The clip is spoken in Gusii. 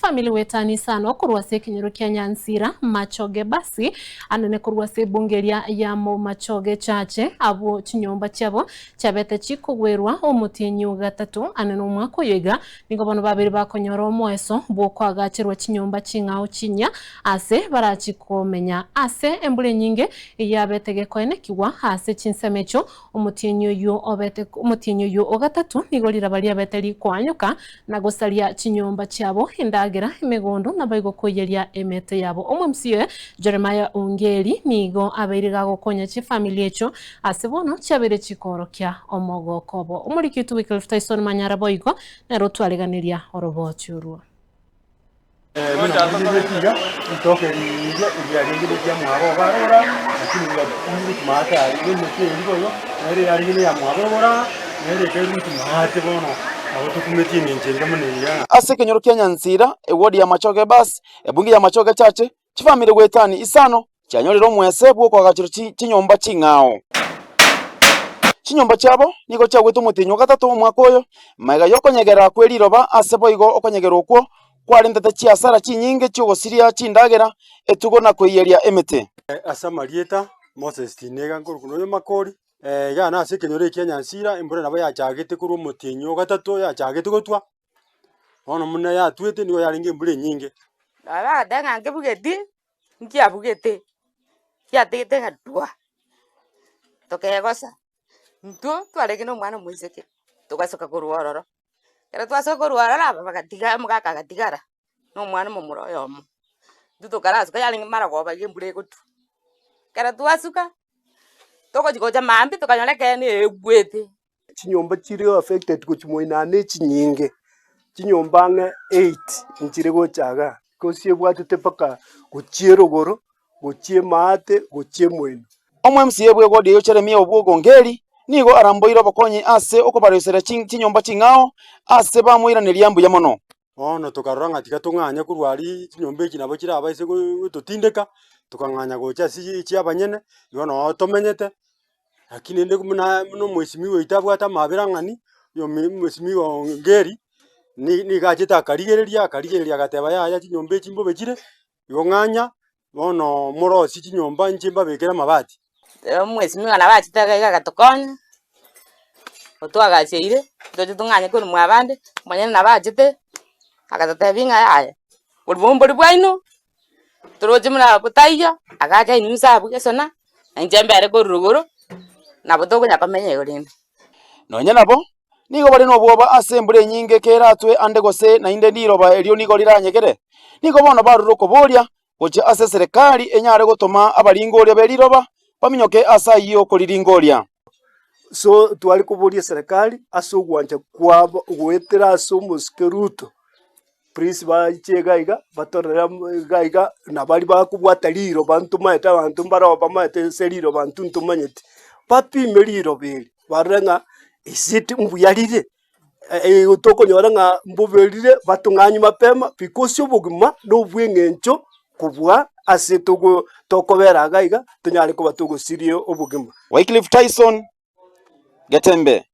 Family wetani isano korwa ase ekenyoro kia Nyansira, Machoge Basi, anene korwa ase ebunge eria ya Machoge Chache, abwo chinyomba chiabo chiabete chikogwerwa omotienyi o gatato anene omwaka oyo iga, nigo bono babere bakonyora omoeso bw'okoagacherwa chinyomba ching'ao chinyia ase barachi komenya. Ase embura enyinge eyabete gekoenekigwa ase chinsemo echio, Omotienyi oyio obete omotienyi oyio o gatato nigo riraba riabete rikoanyoka na gosaria chinyomba chiabo, endagera, emegondo, naboigo koiyeria emete yabo. Omomca Jeremiah Ongeri nigo abeire gagokonya chifamiri echio ase bono chiabeire chikoorokia omogoko obo. Omoriki oito Wycliffe Tyson Manyara boigo nere otwareganeria oroboti orwo. Buna morigereretie iga, ritoke riria eriarenge neriamwabo barora, lakini rigarusia maate aria, na emete eria boigo, nere yarenge neyamwabo ogora, nere ekarusia maate bono, nabo tokumetie eng'encho ende buna eyio. Ase ekenyoro kia Nyansira, ewodi ya Machoge Bus, ebunge ya Machoge Chache, chifamiri goetania isano chianyorire omwese bw'okoagacherwa chinyomba ching'ao. Chinyomba chiabo nigo chiagwete omotienyi o gatato omwaka oyo, magega y'okonyegera kwe riroba ase boigo okonyegera okwo kwarentete chiasara chinyinge chi'ogosiria chindagera, etugo na koiyeria emete. Ase amarieta Moses Tinega nkorokwa noyo Makori, iga nase ekenyoro ekia Nyansira, embura nabo yachagete korwa omotienyi o gatato yachagete gotwa, bono buna yatwete nigo yarenge embura enyinge. Nabo bagateba ng'a nkebugeti, nkiabugete, kiatigete ng'a dwa, tokegosa. Intwe twarenge na omwana omoiseke, togasoka korwa ororo. Ekero twasoka korwa ororo aba bagatiga omogaka agatigara, na omwana omomura oyomo. Intwe tokarasuka yarenge marogoba iga embura egotwa. Ekero twasuka, togochi gocha mambia tokanyora ekeene egwete. Chinyomba chire affected gochia moino aa nechinyinge, chinyomba ang'e eight nchire gocha igaa, gose ebwatete mpaka gochia erogoro, gochia emaate, gochia emoino. Omo-MCA bw'ewodi eyio Jeremia Obwogongeri nigo aramboire obokonyi ase okobaroiseria chinyomba ching'ao ase bamoiraneria mbuya mono. Bono tokarora ng'a tiga tong'anye korwa aria chinyomba echi nabo chirabaise gototindeka, tokang'anya gocha ase echi abanyene, igo noo tomenyete, lakini rende buna buna omwesimigwa oito abwate amabera ang'ani, oyo omwesimigwa Ongeri, nigo achete akarigereria akarigereria agateba yaya chinyomba echi mbobe chire, Igo ng'anya bono morosie chinyomba inche mbabekere amabati. Omwesimigwa nabo achete iga agatokonya, otwagacheire, toche tong'anye korwa mwa abande, omonyene nabo achete, agatotebia ng'a yaya, oborimo mbori bwaino, toroche buna botaiyo, agacha ainusa abwo gesona, na inche mbere korwa rogoro, nabo tokonya komenya igo rende. Nonya nabo, Nigo bare nobwoba ase embura enyinge keratwe ande gose naende riroba erio nigo riranyegere. Nigo bono barure okoboria gochia ase eserekari enyare gotoma abaringoria be riroba baminyoke ase ayio koriringoria. So tware koboria eserekari ase ogwancha kwabo goetera ase omosike Ruto, please baiche iga iga batorere iga iga na baria bakobwata riroba ntomaete abanto mbaro bamaete ase riroba intwe ntomanyeti, bapime riroba eri barore ng'a is it mbuya rire tokonyora ng'a mbobe rire batong'anywe mapema because obogima na obweng'encho kobua ase togo tokobera iga iga tonyare koba togosiria obogima. Wycliffe Tyson, Getembe.